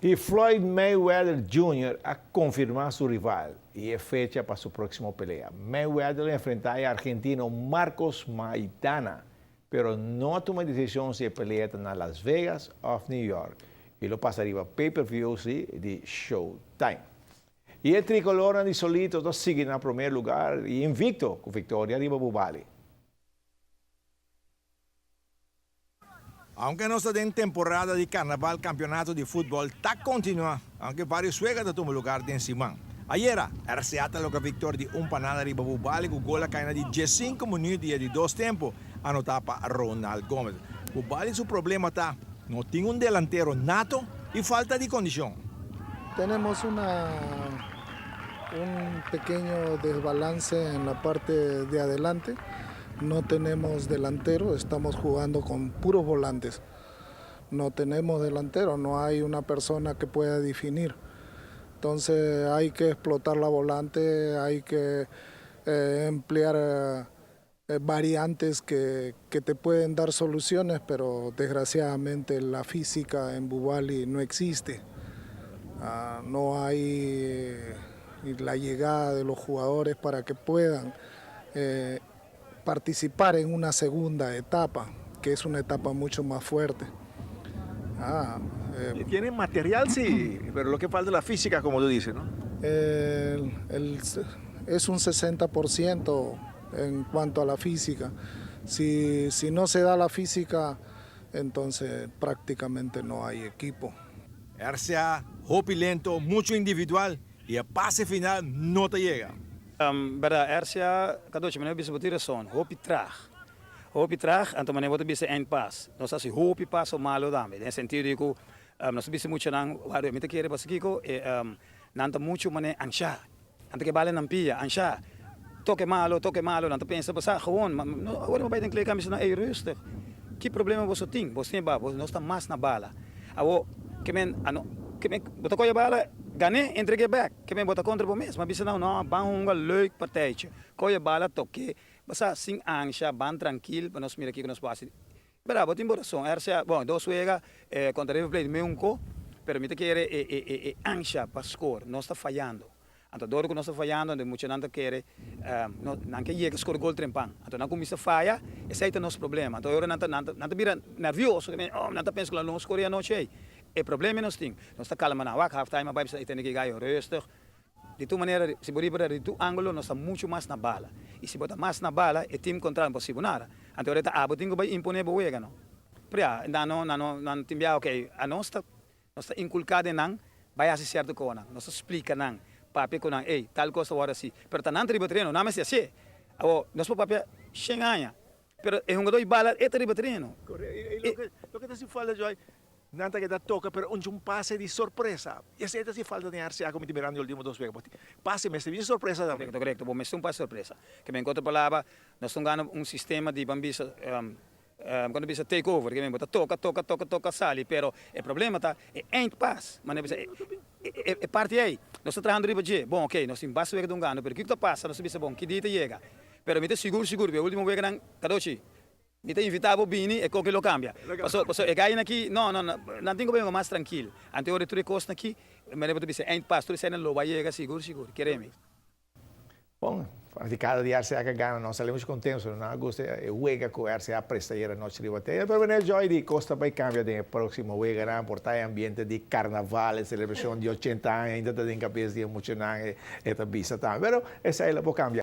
Y Floyd Mayweather Jr. a confirma su rival y e fecha pa su proximo pelea. Mayweather lo enfrenta e argentino Marcos Maidana, pero no a tuma decision si e pelea ta na Las Vegas of New York y lo pasa riba pay-per-view si di Showtime. Y e tricolornan di Solito ta sigui na prome lugar y invicto cu victoria riba Bubali. Aunke nos ta den temporada di karnaval kampionato di futbòl ta kontinuá, aunke vários wega ta tuma lugar den siman. Ayera, RCA ta logra viktoria di un pa nada riba Bubali ku gol a kai na di diesinku minüt di e di dos tempu, anotá pa Ronald Gomez. Bubali su problema ta no tin un delantero nato i falta di kondishon. Tenemos una un pequeño desbalance en la parte de adelante. No tenemos delantero, estamos jugando con puros volantes. No tenemos delantero, no hay una persona que pueda definir. Entonces hay que explotar la volante, hay que eh, emplear eh, variantes que, que te pueden dar soluciones, pero desgraciadamente la física en Bubali no existe. Ah, no hay eh, la llegada de los jugadores para que puedan eh, participar en una segunda etapa, que es una etapa mucho más fuerte. Ah, eh, Tienen material, sí, pero lo que falta es la física, como tú dices, ¿no? El, el, es un 60% en cuanto a la física. Si, si no se da la física, entonces prácticamente no hay equipo. RCA, hopi lento, mucho individual y e pase final no ta yega. Berdad, RCA, Cadochi, manera bo bisa bo tin rason, hopi traag. Hopi traag, anto manera bo ta bisa eindpas. Nos hasi hopi paso malo tambe, den sentido di ku nos ta bisa muchanan, wak, mi ta kere pasobra kiko, e nan ta muchu manera ansha. Nan ta ke bala nan pia, ansha. Toke malo, toke malo, nan ta pensa, bo sa, gewoon, ma no, awor bo bai den kleedkamer bisa nan, ey, rustig, ki problema boso tin? Boso tin e bala, boso, nos ta mas na bala. Awor, ke men, ano, ke men, bo ta kohe e bala, gan'é, entreg'é bek. Ke men bo ta kontra bo mes. Ma bisa nan, no, ban hunga leuk partijtje. Kohe e bala, tok'é, bo sa, sin ansha, ban trankil pa nos mira kiko nos por hasi. Berdad, bo tin bo rason. RCA, bon, dos wega kontra River Plate meun ko, pero mi ta kere e e e e ansha pa score. Nos ta fayando. Anto dor ku nos ta fayando, anto e muchanan ta kere, no, nan ke yega score gol trempan. Anto nan kuminsa faya, esei ta nos problema. Anto e ora nan ta nan ta nan ta bira nervioso, oh, nan ta pensa ku lo no score e anochi ei. E problema nos tin, nos ta kalma nan. Wak, half time a bai bisa e tene ki gayo rustig. Di tur manera, si bo riba di tur angulo, nos ta muchu mas na bala. I si bo ta mas na bala, e team kontra no por sibu nada. Anto ora ta abo tin ku bai imponé bo wega, no. Pero ya, nan no, nan no, nan tin bia, ok, anos ta, nos ta inkulká den nan, bai hasi sierto konan. Nos ta splika nan, papia ku nan, ey, tal kos ta wòrdu hasi. Pero ta nan ta riba tereno, nan mester hasié. Awor, nos por papia shen aña, pero e hungadó di bala, e ta riba tereno. Korekto. I loke, loke ta hasi falta, Joy, Nan ta keda toka pero un un pase di sorpresa. Y esey ta si falta den RCA cu mi ta mirando e ultimo dos wega. Pase mester bin sorpresa tambe. Corecto, corecto. Bo mester un pase sorpresa. Ke men cu otro palabra, nos ta gana un sistema di ban bisa, cuando bisa take over, ke men bo ta toka, toka, toka, toka, sali. Pero e problema ta e eindpas. Manera bisa e e parti ey, nos ta trahando riba dje. Bon, ok, nos tin basta wega ta un gana, pero kiko ta pasa? Nos ta bisa, bon, ki dia ta yega? Pero mi ta sigur, sigur cu e ultimo weganan, Cadochi, Mi ta invita bo bini e koki lo kambia. Paso paso e gainan aki no no nan tin ku bai mas trankil. Ante ora tur e kosnan aki manera bo ta bisa eind pas tur eseinan lo bai yega sigur sigur kere mi. Bon, fanaticada di RCA ka gana nos sali mucho contento, nan a gusta e wega cu RCA presta ayer anochi riba tele, pero meneer Joy di cos ta bay cambia den e proximo weganan, por ta e ambiente di carnaval, e celebracion di ochenta aña ainda ta den cabes di e muchanan, e ta bisa tambe, pero esey lo por cambia.